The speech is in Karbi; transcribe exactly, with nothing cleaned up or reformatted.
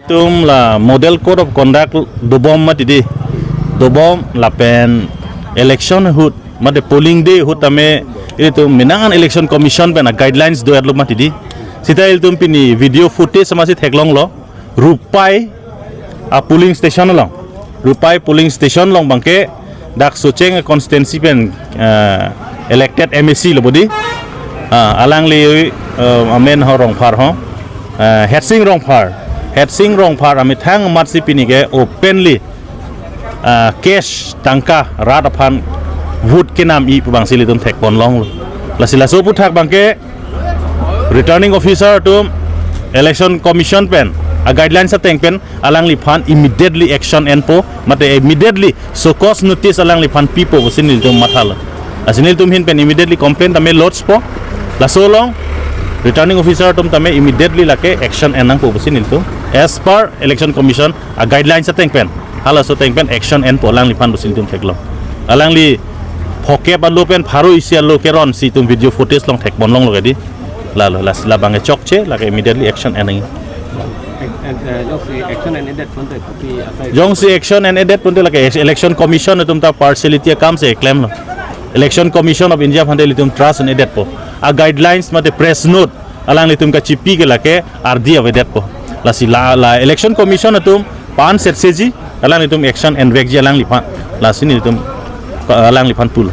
Itum la model code of conduct dobom mati di. Dobom lapen election ahut, mate polling day ahut tame itum menang an Election Commission pen a guidelines do-etlo mati di. Sita ilitum pini video footage amatsi theklonglo. Rupai a polling station along. Rupai polling station along abangke dak Socheng constituency pen, eh, elected M A C lo bodi. Ah, alangli, eh, amen ho Rongphar ho. Eh, Headsing Rongphar. Headsing Rongphar amethang amatsi pini ke openly, ah, cash tangka rat aphan vote kenam-i pu abangsi ilitum thekponlonglo. Lasi laso aphuthak abangke returning officer atum Election Commission pen a guidelines ateng pen alangliphan immediately action enpo, mate immediately show cause notice alangliphan pipo pusi nelitum mathalo. Lasi nelitum ahin pen immediately complaint tame lodge po. Laso along returning officer atum tame immediately lake action en nangpo pusi nelitum as per Election Commission a guidelines ateng pen, halaso ateng pen action enpo alangliphan pusi nelitum theklong. Alangli phokep alo pen pharo isi alo keronsi itum video footage along thekponlonglo kedi. Lalo, las, labang e chokche, lake immediately action en nang. And, uh, jongsi action en-edet ponte kopi asai? Jongsi action en-edet ponte lake Election Commission atum ta partiality akam si klemlo. Election Commission of India aphante ilitum trust en-edetpo. A guidelines mate press note alanglitum kachipi ke lake ardi avedetpo. Lasi la, la Election Commission atum pan setseji, alanglitum action envekji alangliphan. Lasi nelitum alangliphan pulo.